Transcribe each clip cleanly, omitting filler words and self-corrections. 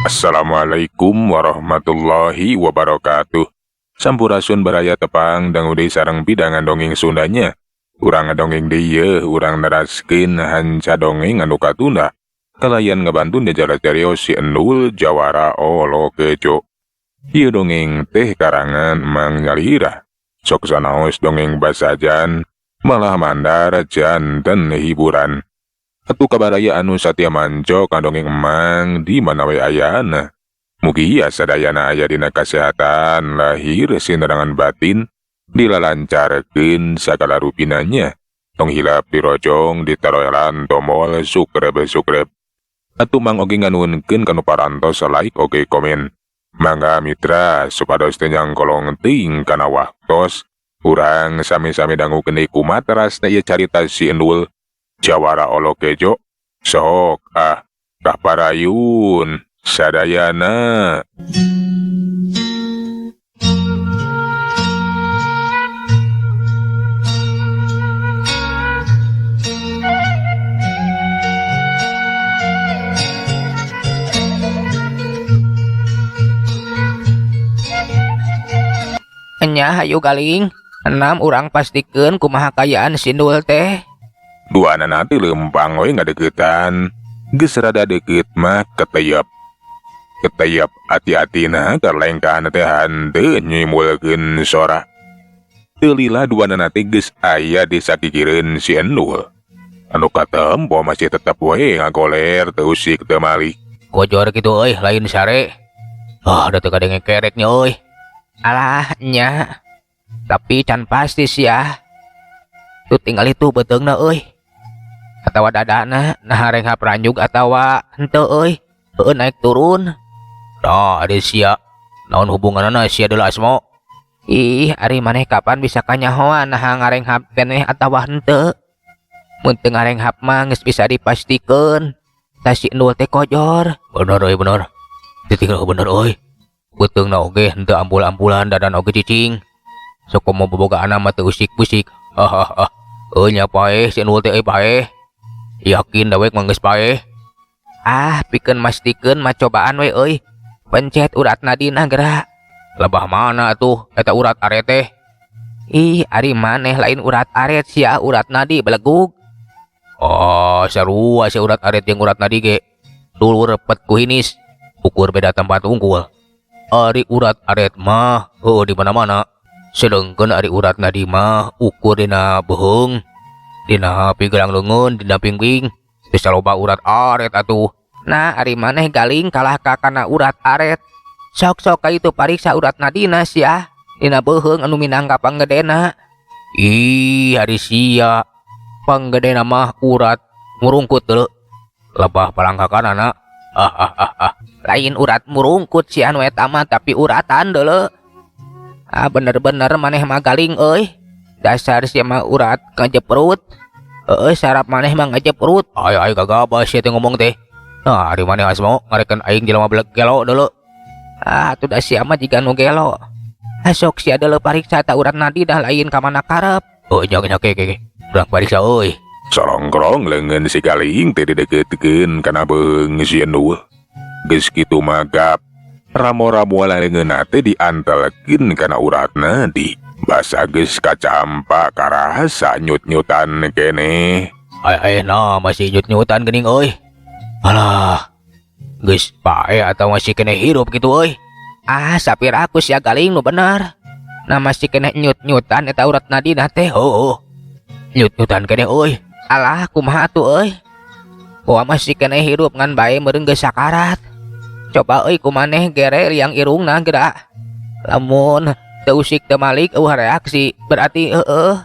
Assalamualaikum warahmatullahi wabarakatuh. Sampurasun baraya, tepang dangu deui sareng pidangan dongeng Sundanya. Urang ngadongeng deui yeuh, urang neraskeun hanca dongeng anu katunda. Kalayan ngabantu nyacara carios si Endul Jawara Olo Kejo. Ieu dongeng teh karangan Mang Nyalira. Sok sanaos dongeng basajan, malah mandar janten hiburan. Atuh kabaraya anu satia manco ka dongeng Emang di mana we ayana. Mugia sadayana aya dina kasehatan lahir sinerangan batin, dilalancarkeun sagala rupinanya. Tong hilap dirojong ditaroelan tombol subscribe subscribe. Atuh Mang oge nganuhunkeun kanu parantos like oge komen. Mangga mitra supados teu nyangkolong teuing kana waktos. Urang sami-sami dangukeun deui kumaha terasna ieu carita si Endul Jawara Olo Kejo. Sok ah tah parayun sadayana. Enya hayu galing, enam urang pastikeun kumaha kaayaan si Endul teh. Duanana teh leumpang we ngadeukeutan. Geus rada deukeut mah keteyep. Keteyep ati-atina karlengkahna teh henteu nyimulkeun sora. Teu lila duanana teh geus aya di sakikireun si Endul. Anu katempo masih tetep we ngagoler teu usik teu malik. Kojor kitu euy lain sare. Ah, da teu kadenge kereknya euy. Alah nya. Tapi can pasti sia. Tuh tinggal itu beuteungna euy. Atawa dadana nah renghap ranjug atawa henteu euy. Heueuh naik turun. Nah, ari sia. Naon hubunganana sia deuleu Asmo? Ih, ari maneh kapan bisa kanyahoan nah ngarenghap keneh atawa henteu. Mun teu ngarenghap mah geus bisa dipastikeun. Tah si Endul teh kojor. Bener euy, bener. Titik bener euy. Beuteungna oge henteu ampul-ampulan, dadan oge cicing. Sok komo bobogaanna mah teu usik-usik. Hahaha. Euy nya paeh si Endul teh euy paeh. Yakin dawek mah geus paeh. Ah, pikeun mastikeun mah cobaan we euy. Pencet urat nadina geura. Lebah mana atuh eta urat aret teh? Ih, ari maneh lain urat aret sia, urat nadi belegug. Oh, sarua sia urat aret jeung urat nadi ge. Dulur repet ku hinis, ukur beda tempat unggul. Ari urat aret mah heueuh di mana-mana. Sedengkeun ari urat nadi mah ukur dina beuheung, dina pigelang leungeun, dina pingping. Bisa loba urat aret atuh. Nah, ari maneh galing kalah ka kana urat aret. Sok-sok ka itu pariksa urat nadina sia. Dina beuheung anu minangka panggedena. Ih, ari sia. Panggedena mah urat murungkut deuleu. Lebah palangkakanana. Ah. Lain urat murungkut sia anu eta mah, tapi uratan deuleu. Ah, bener-bener maneh mah galing euy. Dasar sia mah urat ngajeprut. Heueuh, sarap maneh mah ngajeprut. Ay, ay, gagabah sia teh ngomong teh. Nah, ari maneh Asmo ngarekeun aing jelema beleg gelo deuleu. Ah, atuh da sia mah jiga nu gelo. Ah, sok sia deuleu pariksa ta urat nadi dah lain ka mana karep. Oh, nya nya ke ke ke. Urang pariksa euy. Sorongkrong leungeun si galing teh dideukeuteun kana beuheung si Endul. Geus kitu mah gap. Ramo-ramo leungeunna teh diantelkeun kana urat nadi. Basa geus kacampa karasa nyut-nyutan keneh. Ay, ay, nah masih nyut-nyutan geuning euy. Alah. Geus paeh atau masih keneh hirup kitu euy. Ah, sapir aku sia galing nu bener. Nah masih keneh nyut-nyutan eta urat nadina teh. Heueuh. Nyut-nyutan keneh euy. Alah, kumaha atuh euy. Wah, masih keneh hirup ngan bae meureun geus sakarat. Coba euy kumaneh gere liang irungna geura. Lamun teu usik teu malik eueuh reaksi, berarti heueuh.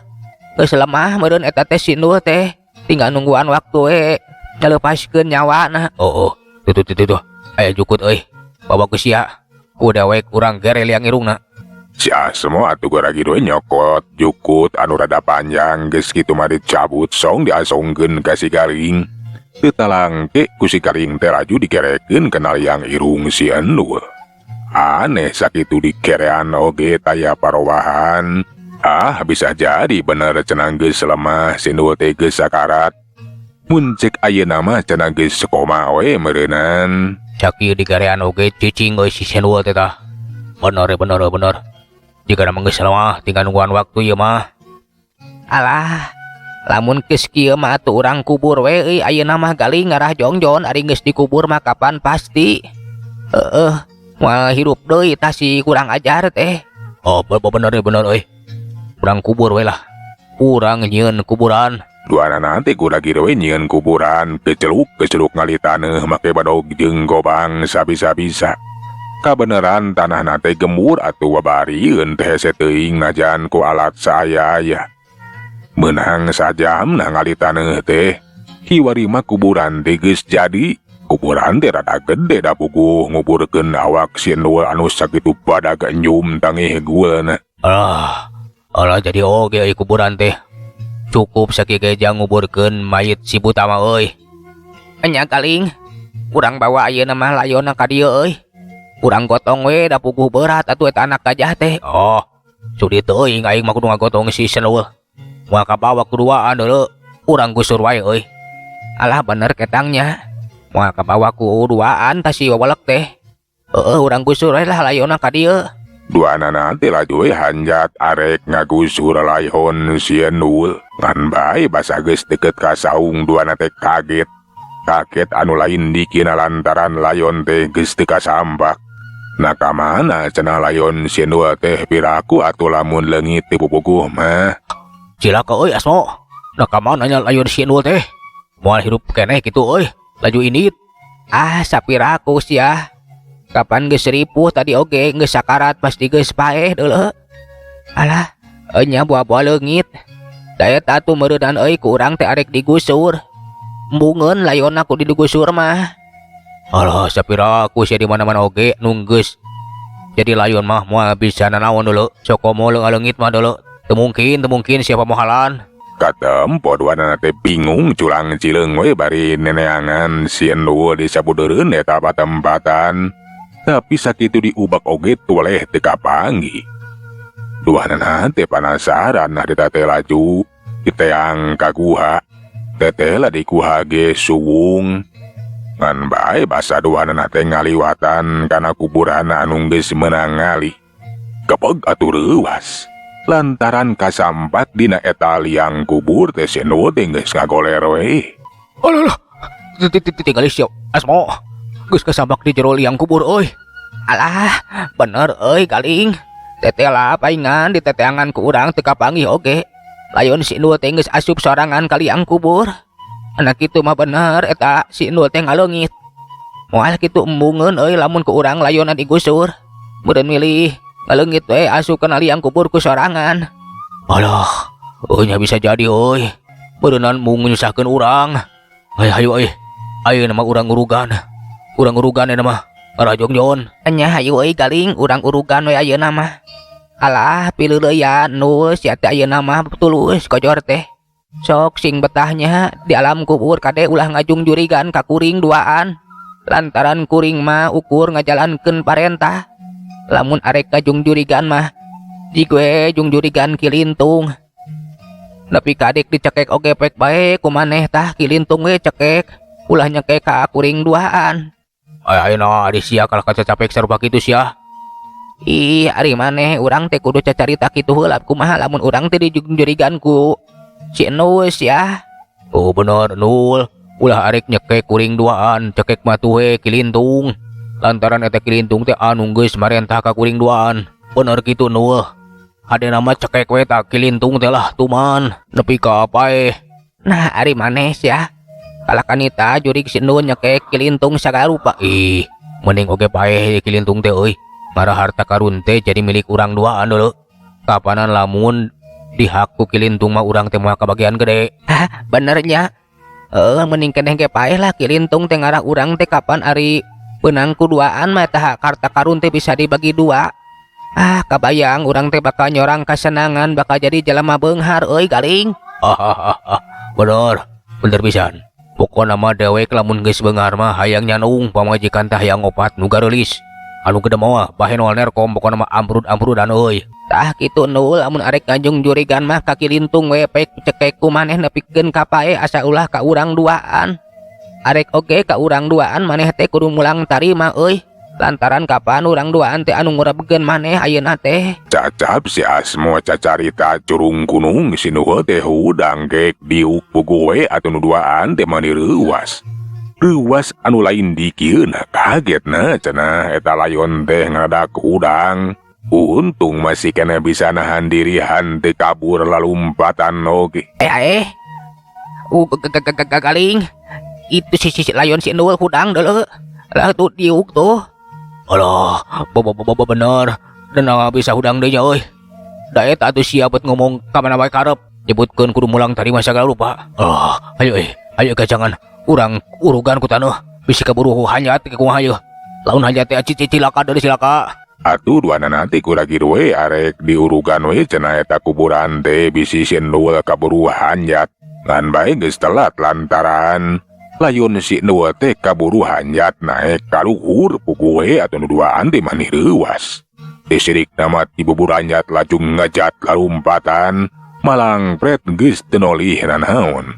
Geus lemah meureun eta teh si Endul teh. Tinggal nungguan waktu we ngaleupaskeun nyawana. Oh, oh. Tuh, tuh, tuh, tuh, tuh. Aya jukut euy. Bawa ku sia. Ku dewek urang gere liang irungna. Si Asmo atuh goragi we nyokot jukut anu rada panjang geus kitu mah dicabut song diasongkeun ka si galing. Teu talangke ku si galing teh laju dikerekeun kana liang irung si Endul. Aneh sakitu dikerean oge taya parowahan. Ah, bisa jadi bener cenah geus lemah si Endul teh geus sakarat. Mun cek ayeuna mah cenah geus koma we meureunan. Sakieu digarean oge cicing euy si Sendul teh tah. Bener bener bener. Jika mah geus mah tinggal nungguan waktu ieu mah. Alah, lamun geus kieu mah atuh urang kubur we euy ayeuna mah galing ngarah jongjon ari geus dikubur mah kapan pasti. Heeh, moal hirup deui tah si kurang ajar teh. Oh, bener bener euy. Urang kubur we lah. Urang nyieun kuburan. Duanana teh gura-giri we nyieun kuburan, keceluk keceluk ngali taneuh make badog jeung gobang sabisa-bisa. Kabeneran tanahna teh gembur atuh babarieun teh hese teuing najan ku alat saaya-aya. Meunang sajamna ngali taneuh teh. Kiwari mah kuburan teh geus jadi. Kuburan teh rada gede da puguh nguburkeun awak si Endul anu sakitu badag enjum tangih gueulna. Alah, alah jadi oge euy kuburan teh. Cukup sakieu ge jang nguburkeun mayit si buta mah euy. Enya galing, urang bawa ayeuna mah layonna ka dieu euy. Urang gotong we da puguh berat atuh eta anak gajah teh. Oh, sudi teuing aing mah kudu ngagotong si Sendul. Moal kabawa kuduaan deuleu. Urang gusur wae euy. Alah bener ketangnya. Moal kabawa ku duaan tah si wawelek teh. Heeh, urang gusur we lah layonna ka dieu. Duanana teh laju we hanjat arek ngagusur layon si Endul. Ngan bae basa geus deket ka saung duana teh kaget. Kaget anu lain dikina lantaran layon teh geus teu kasampak. Nah ka mana cenah layon si Endul teh piraku atuh lamun leungit teu pupuguh mah. Cilaka euy Asmo. Nah ka mana nya layon si Endul teh? Moal hirup keneh kitu euy. Laju indit. Ah, sapiraku sia. Kapan geus ripuh tadi oge geus sakarat pasti geus paeh deuleu. Alah, enya buah-buah leungit. Da eta atuh meureunan euy ku urang teh arek digusur. Embungeun layonna ku digusur mah. Alah, sapiraku sia di mana-mana oge nu geus jadi layon mah moal bisa nanaon deuleu. Sokomo leungit mah deuleu. Teu mungkin siapa mohalan. Katempo duanana teh bingung culang cileung we bari neneangan si Endul di sabudeureun eta patempatan. Tapi sakitu diubak oge toleh teu kapanggih. Duanana teh panasaran harita teh laju diteang ka guha. Teteh lah di guha ge suwung. Ngan bae basa duanana teh ngaliwatan kana kuburan anu geus meunang ngali. Kepeg atuh reuwas. Lantaran kasampak dina eta liang kubur teh si Endul teh geus ngagoler we. Alah, tinggal siap Asmo. Geus kasampak di jero liang kubur euy. Alah, bener euy galing. Teteh lah paingan diteteangan ku urang teu kapanggih oge. Layon si Endul teh geus asup sorangan ka liang kubur. Anak kitu mah bener eta si Endul teh ngaleungit. Moal kitu embungeun euy lamun ku urang layonna digusur. Meureun milih ngaleungit we asup kana liang kubur ku sorangan. Alah, euy nya bisa jadi euy. Meureunan mung nyusahkeun urang. Hayu hayu euy. Ayeuna mah urang urugan. Urang urugan ayeuna mah. Arah jongjon. Enya hayu euy galing urang urugan we ayeuna mah. Alah pileuleuyan nu sia teh ayeuna mah tulus kojor teh. Sok sing betahnya di alam kubur kade ulah ngajung jurigan ka kuring duaan. Lantaran kuring mah ukur ngajalankeun parentah. Lamun arek kajung jurigan mah jig we jung jurigan kilintung. Nepi kadek dicekek oge pek bae kumaneh tah kilintung we cekek. Ulah nyekek ka kuring duaan. Ayeuna ari sia kalah kacacapek sarupa kitu sia. Ih, ari maneh urang teh kudu cacarita kitu heula kumaha lamun urang teh dijung jurigan ku si Nus ya. Oh bener Nul. Ulah arek nyekek kuring duaan, cekek mah tuh we kilintung. Lantaran eta kilintung teh anu geus marentah ka kuring duaan. Bener kitu Nul. Hadena mah cekek we tah kilintung teh lah tuman nepi ka paeh. Nah, ari maneh sia. Kalah kanita jurig si Nul nyekek kilintung sagarupa. Ih, mending oge paeh kilintung teh euy. Marah harta karun teh jadi milik urang duaan dulu. Kapanan lamun dihak ku kilintung mah urang teh moal kabagian gede. Hah, benernya. Heeh, mending keneh ge paeh lah kilintung teh ngarah urang teh kapan ari beunang ku duaan mah tah harta karun teh bisa dibagi dua. Ah, kabayang urang teh bakal nyorang kasenangan bakal jadi jelema beunghar euy galing. Hahaha, bener, bener pisan. Pokona mah dewek lamun geus beunghar mah hayang nyanung pamajikan teh hayang opat nu gareulis. Anu gede mah bahenol nerkom pokona mah ambrud-ambrudan euy. Tah kitu Nul lamun arek ngajung jurigan mah ka kilintung we pek cekek ku maneh nepikeun ka paeh asa ulah ka urang duaan. Arek oge ka urang duaan maneh teh kudu mulang tarima euy. Lantaran kapan urang duaan teh anu ngurebkeun maneh ayeuna teh. Cacap si Asmo cacarita curung gunung si Nuhul teh hudang gek diuk puguh we atuh nu duaan teh mani reuwas. Reuwas anu lain dikieuna kagetna cenah eta layon teh ngadadak hudang. Untung masih kena bisa nahan diri hanteu kabur lalumpatan oge. Galing. Itu si layon si Nul hudang dulu. Lah tuh diuk tuh. Alah, bener. Dan bisa hudang deui nya euy. Da eta atuh sia bet ngomong ka mana wae karep. Nyebutkeun kudu mulang tadi masa segala rupa. Ah, ayo euy, ayo gajangan. Urang urugan ku taneuh. Bisi kaburu hanyat ke kumaha yeuh. Laun hanyat teh cilaka deui cilaka. Atuh duanana teh kuragi we arek diurugan we cenah eta kuburan teh bisi si Endul kaburu hanjat. Ngan bae geus telat lantaran layon si Endul teh kaburu hanjat naek ka luhur puguh we atuh nu duaan teh manih reuwas. Disirik nama ti bubur hanjat laju ngejat lalumpatan malang pret geus teu nolih nanaon.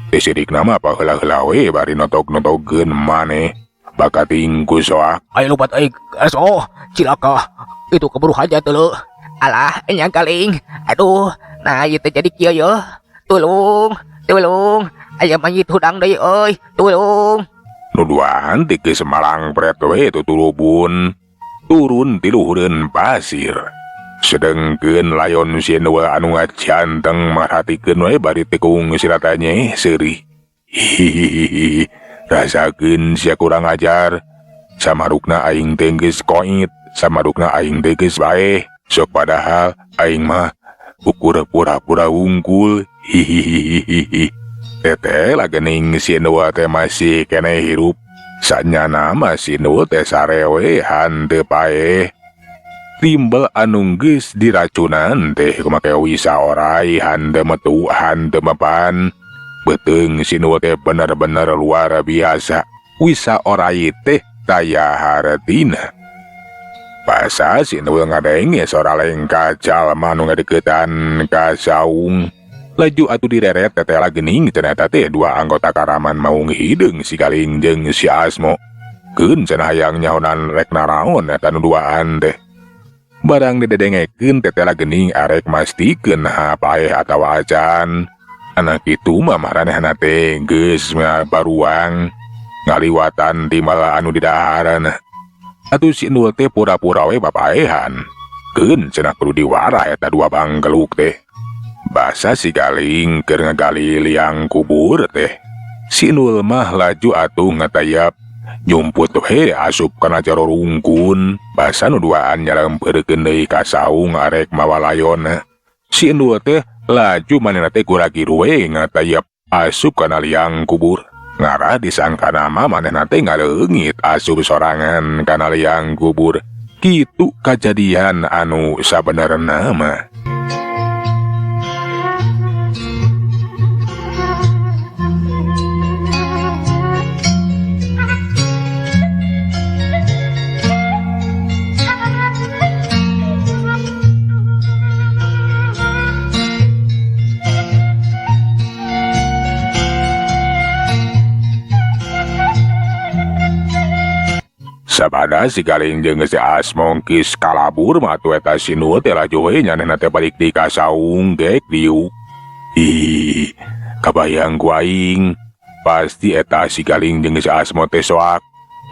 Disirik nama paheula-heula we bari notok-notogkeun maneh. Bakating ku soak. Ayo lupat aing, so cilaka. Itu keburu hajat dulu. Alah, nya galing. Aduh, nah ieu teh jadi kieu yeuh. Tulung, tulung. Aya mayit hudang deui euy, tulung. Nu duaan teh geus malang pret we tutulubun. Turun ti luhureun pasir. Sedengkeun layon si Endul anu ngacanteng marhatikeun we bari tekung siratanya seurih. Hihihihi. Rasakeun sia kurang ajar. Samarukna aing teh geus koit, samarukna aing teh geus bae. Sok padahal aing mah ukur pura-pura wungkul. Hihihihi. Teteh lah geuning si Endul teh masih keneh hirup. Sanyana mah si Endul teh sarewe hanteu paeh. Timbel anu geus diracunan teh kumake wisa orai hanteu metu hanteu mepan. Beuteung si Endul teh bener-bener luar biasa. Wisa orai teh taya hartina. Basa si Endul ngadenge sora lengka jalma nu ngadeukeutan ka saung. Laju atuh direret teteh gening cenah teh dua anggota karaman maung hideung si Galing jeung si Asmo. Keun cenah hayang nyahonan rek naraon eta nu duaan teh. Barang didedengekeun teteh gening arek mastikeun naha paeh atawa acan. Anak itu mah maranehna teh geus baruang ngaliwatan timbal anu didaharan. Atuh si Endul teh pura-pura we bapaehan. Keun cenah kudu diwarah eta dua banggeluk teh. Basa si Galing keur ngagali liang kubur teh. Si Endul mah laju atuh ngatayap nyumput we asup kana jero rungkun. Basa nu duaan nyalempeurkeun deui ka saung arek mawa layonna. Si Endul teh laju manehna teh kuragi we ngatayap asup kana liang kubur. Ngarah disangka nama manehna teh ngaleungit asup sorangan kana liang kubur. Kitu kajadian anu sabenerna mah. Sabada si Galing jeung si Asmo geus kalabur mah atuh eta si Endul teh laju we nyanehna teh balik di ka saung gek diuk. Ih, kabayang ku aing. Pasti eta si Galing jeung si Asmo teh soak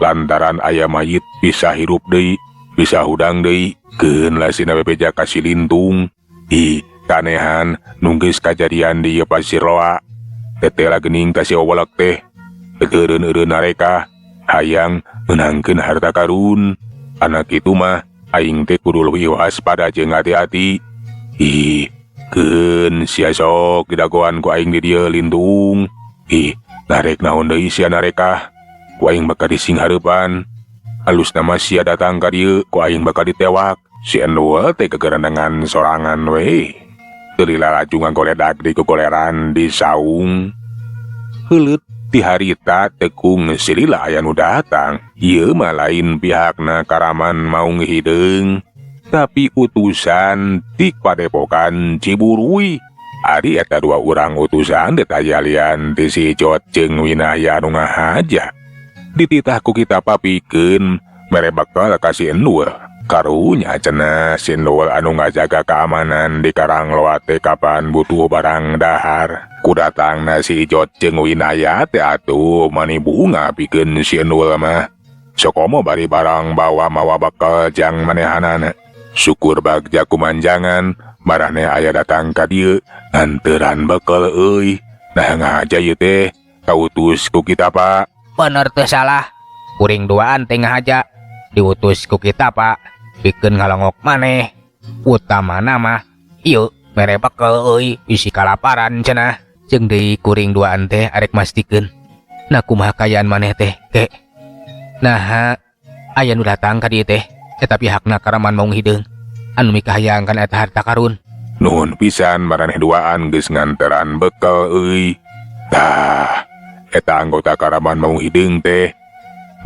lantaran aya mayit bisa hirup deui, bisa hudang deui. Keun lah sina bebeja ka si Lintung. Ih, kanehan nu geus kajadian di ieu pasir loa. Teteh lah geuning ka si Owolek teh. Eureun-eureun nareka hayang meunangkeun harta karun. Anak itu mah aing teh kudu leuwih waspada jeung hati-hati. Ih, keun sia sok didagoan ku aing di dieu Lintung. Ih, narek naon deui sia narekah? Ku aing bakal disinghareupan. Alusna mah sia datang ka dieu ku aing bakal ditewak. Si Endul teh kegerendengan sorangan we. Teu lila laju ngagoledak di gogoleran di saung. Heuleut ti harita tekung silila aya nu datang. Ieu mah lain pihakna karaman maung hideung, tapi utusan ti padepokan Ciburuy. Ari eta dua urang utusan teh taya lian ti si Ijot jeung Winaya anu ngahaja. Dititah ku kita papikeun mere bekal ka si Endul. Karunya cenah si Endul anu ngajaga keamanan di Karang Loa teh kapan butuh barang dahar. Ku datangna si Ijot jeung Winaya teh atuh mani bunga pikeun si Endul mah. Sokomo bari barang bawa mawa bekal jang manehanana. Syukur bagja kumanjangan maraneh aya datang ka dieu nganteran bekal euy. Nah ngahaja ieu teh kautus ku kita Pak. Bener teu salah. Kuring duaan teh ngahaja diutus ku kita Pak pikeun ngalongok maneh. Utamana mah ieu mere bekal euy bisi kalaparan cenah. Jeung deui kuring duaan teh arek mastikeun. Nah kumaha kaayaan maneh teh ke? Naha aya nu datang ka dieu teh eta pihakna Karaman Maung Hideung anu mikahayang kana eta harta karun. Nuhun pisan maraneh duaan geus nganteran bekal euy. Tah eta anggota Karaman Maung Hideung teh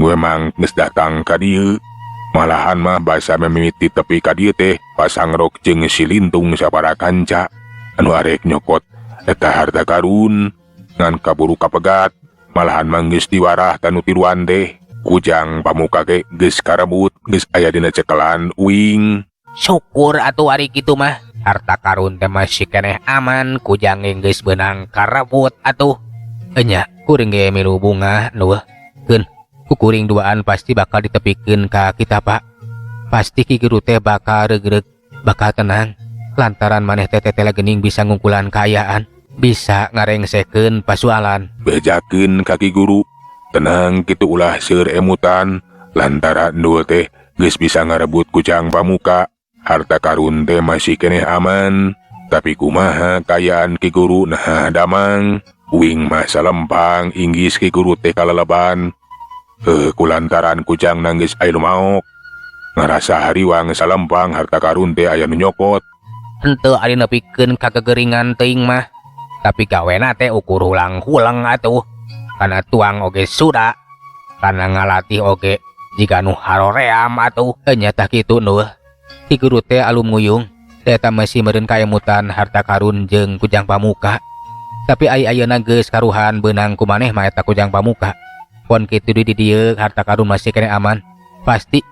memang geus datang ka dieu. Malahan mah basa mimiti tepi ka dieu teh pasang rok jeung si Lintung sapara kanca anu arek nyokot eta harta karun ngan kaburu kapegat. Malahan mah geus diwarah tanu tiluan teh. Kujang Pamuka ge geus karebut geus aya dina cekelan uing. Syukur atuh ari kitu mah harta karun teh masih keneh aman kujang ge geus beunang karebut atuh. Enya kuring ge milu bunga nu keun ku kuring duaan pasti bakal ditepikeun ka kita Pak. Pasti Ki Guru teh bakal regreg bakal tenang lantaran maneh teh tetela geuning bisa ngungkulan kaayaan bisa ngarengsekeun pasualan. Bejakeun ka Ki Guru tenang kitu ulah seur emutan lantaran Endul teh geus bisa ngarebut Kujang Pamuka. Harta karun teh masih keneh aman. Tapi kumaha kaayaan Ki Guru nah damang uing mah salempang inggis Ki Guru teh kaleleban. Kulantaran kujang nangis aya nu maok ngarasa hariwang salempang harta karun teh aya nu nyokot. Henteu ari nepikeun ka kegeringan teuing mah tapi gawena teh ukur hulang-hulang atuh. Kana tuang oge suda kana ngalatih oge jiga nu haroream atuh. Nya tah kitu nu Ki Guru teh alum nguyung eta masih meureun kaemutan harta karun jeung Kujang Pamuka. Tapi ai ayeuna geus karuhan beunang ku maneh mah eta Kujang Pamuka. Pon kitu di dieu harta karun masih keneh aman. Pasti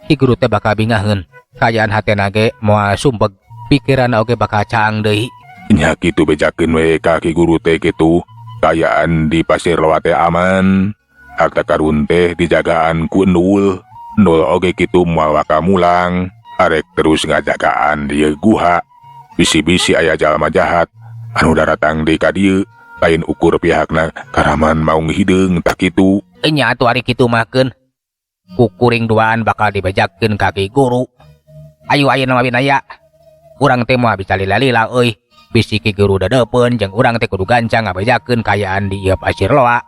Ki Guru teh bakal bingaheun. Kaayaan hatena ge moal sumpeg, pikiranna oge bakal caang deui. Nya kitu bejakeun we ka Ki Guru teh kitu. Kaayaan di Pasir Loa teh aman. Harta karun teh dijagaan ku Endul. Endul oge kitu moal waka mulang. Arek terus ngajagaan dieu guha. Bisi-bisi aya jalma jahat anu daratang deui ka dieu lain ukur pihakna Karaman Maung Hideung tah kitu. Nya atuh ari kitu mah keun. Ku kuring duaan bakal dibejakeun ka Ki Guru. Ayo ayeuna mah Winaya. Urang teh moal bisa lila-lila euy. Bisi Ki Guru dedeupeun jeung urang teh kudu gancang ngabejakeun kaayaan di ieu Pasir Loa.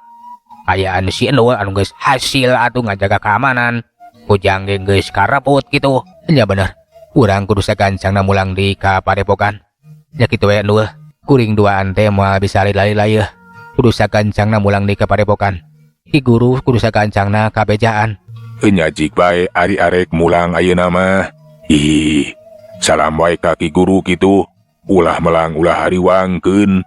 Kaayaan si Endul anu geus hasil atuh ngajaga keamanan. Kujang ge geus karebut kitu. Nya bener. Urang kudu sagancangna mulang deui ka padepokan. Nya kitu we Endul. Kuring duaan teh moal bisa lila-lila yeuh. Kudu sagancangna mulang deui ka padepokan. Ki Guru kudu sagancangna kabejaan. Enya jik bae ari arek mulang ayeuna mah. Ih, salam wae ka Ki Guru kitu. Ulah melang ulah hariwangkeun.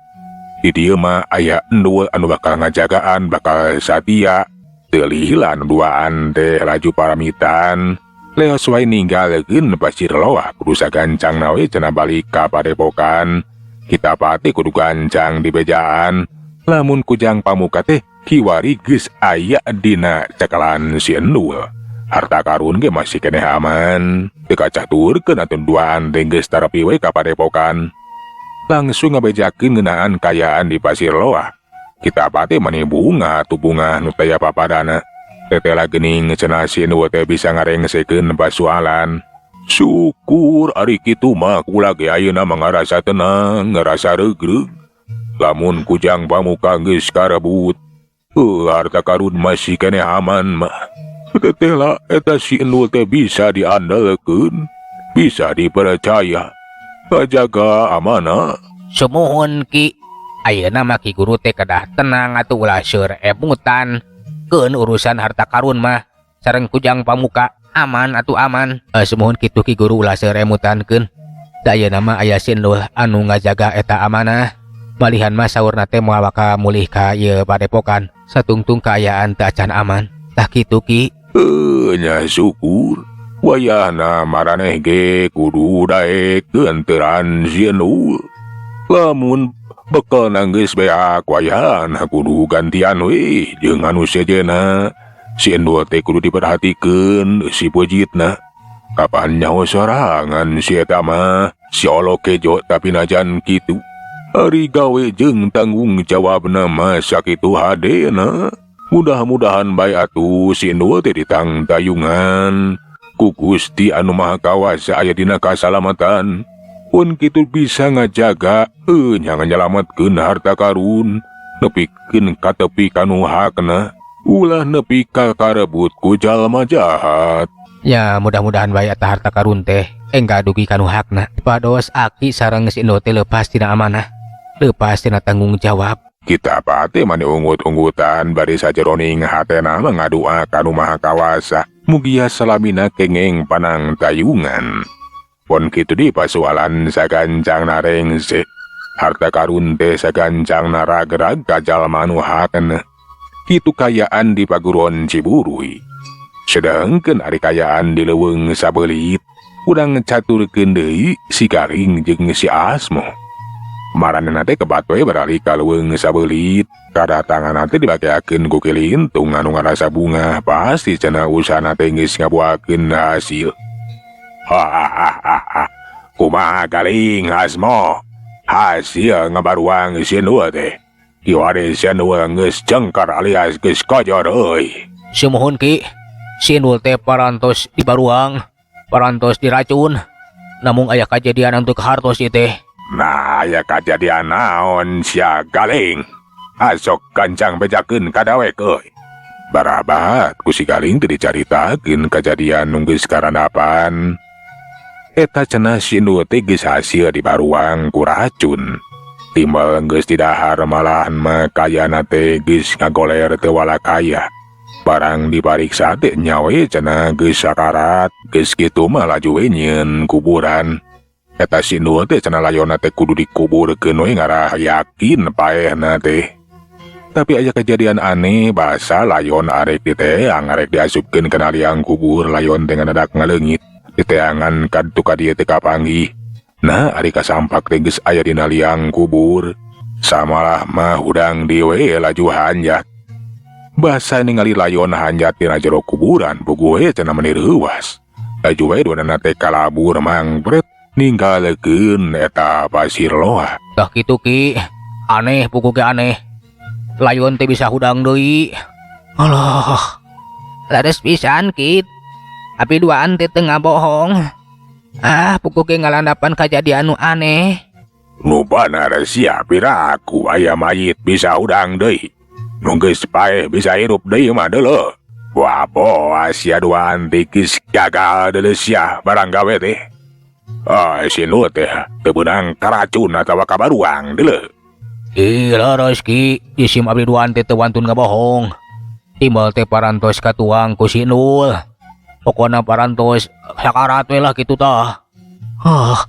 Di dieu mah aya Endul anu bakal ngajagaan bakal satia. Teu lila anu duaan teh laju paramitan. Leos wae ninggalkeun Pasir Loa kudu sagancangna we cenah balik ka padepokan. Kita pati kudu gancang di bejaan. Lamun Kujang Pamuka teh kiwari geus aya dina cekelan si Endul. Harta karun ge masih keneh aman. Teu kacaturkeun atuh duaan teh geus tarepi we ka padepokan. Langsung ngabejakeun ngeunaan kaayaan di Pasir Loa. Kita pati mani bunga atuh bunga nu taya papadana. Tetela geuning cenah si Endul teh bisa ngarengsekeun pasualan. Syukur ari kitu mah kula ge ayeuna mah ngarasa tenang, ngarasa regreg. Lamun Kujang Pamuka geus karebut, harta karun masih keneh aman mah. Tetela eta si Endul teh bisa diandalkeun, bisa dipercaya. Kajaga amanah. Sumuhun Ki, ayeuna mah Ki Guru teh kedah tenang atuh ulah seur emutan. Keun urusan harta karun mah sareng Kujang Pamuka aman atuh aman. Sumuhun kitu Ki Guru ulah seur emutan keun. Da ayeuna mah aya si Endul anu ngajaga eta amanah. Malihan mah saurna teh moal waka mulih ka ieu padepokan satungtung kaayaan teu acan aman. Tah kitu Ki. Heuh nya syukur. Wayahna maraneh ge kudu daekeun teuran si Endul. Lamun bekelna geus beak wayahna kudu gantian we jeung anu sejenna. Si Endul teh kudu diperhatikeun si peujeutna. Kapan nyaho sorangan si eta mah si olok kejo tapi najan kitu. Ari gawe jeung tanggung jawabna mah sakitu hadena. Mudah-mudahan bae atuh si Endul teh ditangtayungan ku Gusti anu Maha Kawasa aya dina kasalamatan. Pun kitu bisa ngajaga nya nganyalametkeun harta karun nepikeun ka tepi kanu hakna ulah nepi ka karebut ku jalma jahat. Ya mudah-mudahan bae eta harta karun teh enggal dugi kanu hakna. Pados aki sareng si Endul teh leupas tina amanah, leupas tina tanggung jawab. Kita pate mani ungut-ungutan bari sajeroning hatena mah ngadua kanu Maha Kawasa. Mugia salamina kengeng panangtayungan. Pon kitu di pasualan sagancang narengse. Harta karun teh sagancang naragrag ka jalma anu hakna. Kitu kayaan di paguron Ciburuy. Sedangkeun ari kayaan di leuweung sabelit, urang caturkeun deui si Garing jeung si Asmo. Maranehna teh kebat we barali ka leuweung sabelit, kadatangan teh dibageakeun ku Kilintung anu ngarasa bungah pasti cenah usahana teh geus ngabuakeun hasil. Hahaha. Kumaha Garing Asmo? Hasil ngabaruang si Endul teh. Kiwari si Endul geus jengkar alias geus kojor euy. Sumuhun Ki. Si Endul teh parantos dibaruang, parantos diracun. Namung aya kajadian anu kahartos ieu teh. Nah, aya kajadian naon sia Galing? Asok gancang bejakeun ka dawek euy. Barabat ku si Galing teh dicaritakeun kajadian nu geus karandapan. Eta cenah si Endul teh geus hasil dibaruang ku racun. Timbal geus didahar malahan mah kayana teh geus ngagoler teu walakaya. Barang dipariksa teh nyawe cenah geus sakarat, geus kitu mah laju we nyieun kuburan. Eta si Endul teh cenah layonna teh kudu dikuburkeun we ngarah yakin paehna teh. Tapi aya kejadian aneh basa layon arek diteang arek diasupkeun kana liang kubur layon teh ngadadak ngaleungit. Diteangan kaditu ka dieu teh kapanggih. Nah ari kasampak teh geus aya dina liang kubur. Samalah mah hudang dieu we laju hanjat. Basa ningali layon hanjat dina jero kuburan puguh we cenah meuni reuwas. Laju we duanana teh kalabur mangpret ninggalkeun eta pasir loa. Tah kitu Ki, aneh puguh ge aneh. Layon teh bisa hudang deui. Alah, leres pisan Ki. Abi duaan teh teu ngabohong. Ah, puguh ge ngalandapan kajadian nu aneh. Nu banar sia piraku aya mayit bisa hudang deui. Nu geus paeh bisa hirup deui mah deuleu. Wah, boa sia duaan teh geus gagal deuleu sia barang gawe teh. Ah, si nu teh teu beunang karacun atawa kabaruang deuleu. Ih, leres Ki, isim abdi duaan teh teu wantun ngabohong. Timbal teh parantos katuang ku si Nul. Pokona parantos sakarat we lah kitu tah. Hah,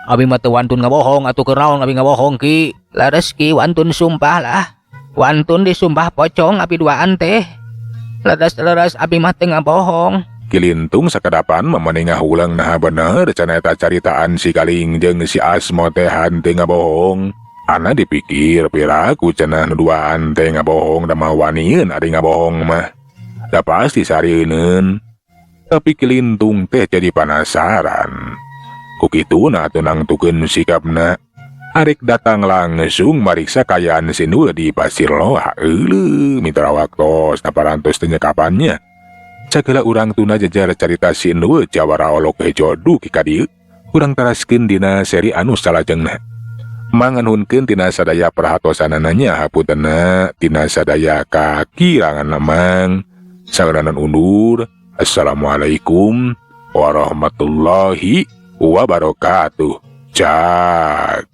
abi mah teu wantun ngabohong atuh keur naon abi ngabohong Ki. Leres Ki, wantun sumpah lah. Wantun disumpah pocong abi duaan teh. Leres-leres abi mah teu ngabohong. Kilintung sakadapan memeningah ulang nah bener cenah eta caritaan si Galing jeung si Asmo teh henteu ngabohong. Ana dipikir piraku cenah nu duaan teh ngabohong da mah wanieun ari ngabohong mah. Da pasti sarieun. Tapi Kilintung teh jadi penasaran. Ku kituna atuh nangtukeun sikapna. Arek datang langsung mariksa kayaan si Nul di pasir loa. Euleuh mitra waktos naparantos teh nyekapannya. Cagala urang tuna jejer carita si Nul jawara olok hejo dugi ka dieu. Urang taraskeun dina seri anu salajengna. Manganhunkeun tina sadaya perhatosanana hapuntenna tina sadaya kakirangan lemang. Sageuranan undur. Assalamualaikum warahmatullahi wabarakatuh. Cak.